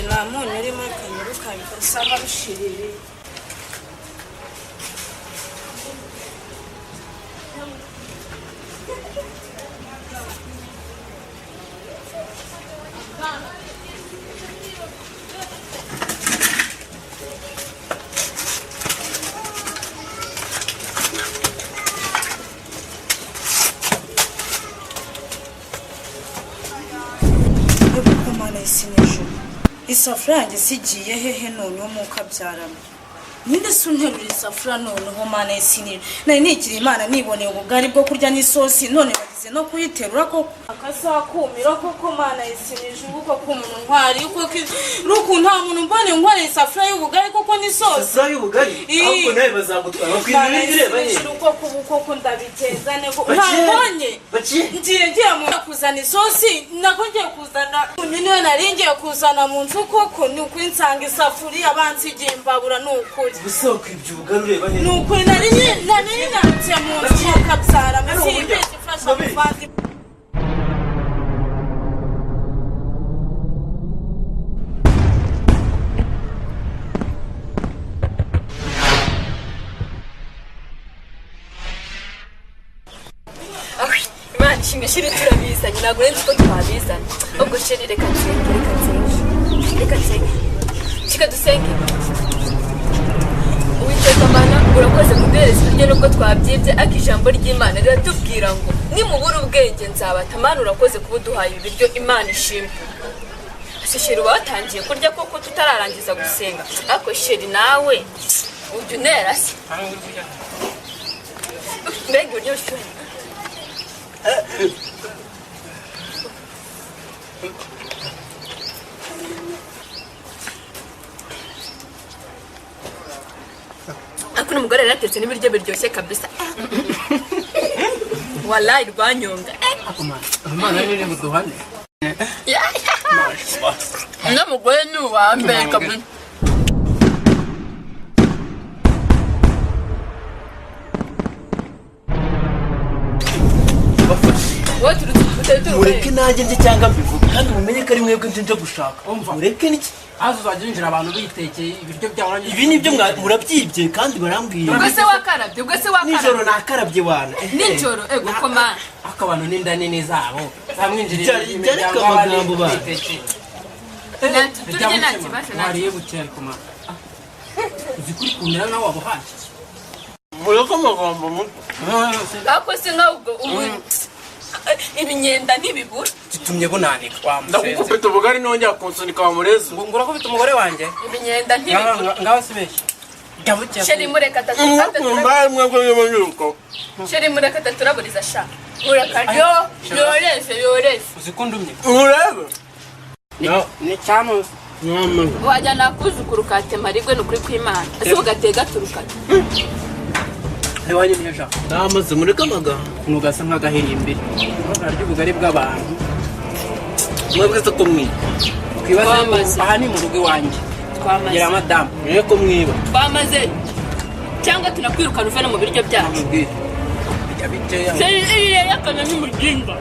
Nta munyu urimo, kanyirukanka usanga bishiririye. Yewe Mana y'isi n'ijuru, isafuriya yanjye isigiye hehe noneho? Mwuka abyaramo ninde se unterura isafuriya noneho? Mana y'isi n'ijuru, nari nigiriye Imana niboneye ubugari bwo kurya n'isosi, none bagize no kuyiterura koko, akazakumira koko. Mana y'isi n'ijuru, koko umuntu ntwari koko ruku, nta muntu mboneye ntwari isafuriya y'ubugari koko n'isosi. Isafuriya y'ubugari? Ii. Ahubwo nawe bazagutwara bakwima Mana ibindi. y'isi Ureba n'ijuru he? Koko ubu koko ndabigenza ne ko Baciye. ntabonye? Baciye. Ngiye mu kuzana isosi, nako ngiye kuzana umunyu, niwe nari ngiye kuzana mu nzu koko. Ni ukuri nsanga isafuriya bansigiye imbabura, ni ukuri. Gusa wakwibye ubugari ureba he? Ni ukuri nari narutse mu nzu kabyara simbizi, ifasha muvandimwe. Imana ishimwe chéri, turabizanye, ntabwo urenze uko twabizanye. Ubwo chéri, reka nsenge, reka nsenge, reka nsenge, reka dusenge. Uwiteka Mana, urakoze kuduhereza ibiryo nubwo twabyibye, ariko ijambo ry'Imana riratubwira ngo nimubura ubwenge nzabata. Mana, urakoze kuba uduhaye ibi biryo, Imana ishimwe. Ese chéri, uba watangiye kurya koko tutararangiza gusenga? Ariko chéri, nawe ujya unera se? Mbega ibiryo bishyushye! Ariko uno mugore yari yatetse n'ibiryo biryoshye kabisa, wallahi rwanyonga. Imana niri buduhane. Uno mugore ni uwa mbere kabisa. Wowe turutse tutari turi. Mureke nanjye njye cyangwa mbivuge, kandi mumenye ko ari mwebwe nje gushaka. Umva. Mureke niki? Haza uzajya winjira abantu bitekeye ibiryo byabo. Ibi ni byo murabyibye kandi barambwiye. Ubwo se wakarabye? Ubwo se Nijoro wakarabye? nakarabye wana. Nijoro? Ego koma. Ariko abantu n'inda nini zabo zamwinjirira. Byari ariko amagambo bana. Turye, nta kibazo, nta Wariye buke, ariko ma uzi kuri kumera nawe waba uhashye. Mureke amagambo muto. Ariko se nkawe ubwo ubu ibinyenda ntibibura? Gitumye bunanika wa musenzi. Ndagukubita ubugari nongera kunsunika wa murezi. Ngo ngurakubita umugore wanjye? Ibinyenda ntibibura. Ngaho sibeshya, jya buke. Chéri, mureka atatu. Mwakumva mwebwe y'amanyuko. Chéri, mureka ataturaburiza sha, mureka yo yoreze yoreze. Uzi ko ndumye? Murebe. Ni cyanuzi. Wajyana akuzukuru katema rigwe, ni ukuri kw'Imana. Ese ubu gateye gaturukana? Iwanyu niyo ja. Namaze, mureke amagambo. Ukuntu gasa nk'agahirimbiri ntukarya ubugari bw'abantu. Mwebwe se ko mwiba? Twibaze. Twamaze. Aha ni mu rugo iwanjye. Twamaze. Gira madamu. Mwe ko mwiba? Twamaze, cyangwa tunakwirukana uve no mu biryo byacu. Mubwire bijya biteya. Chéri, iriya yakana n'umuginga.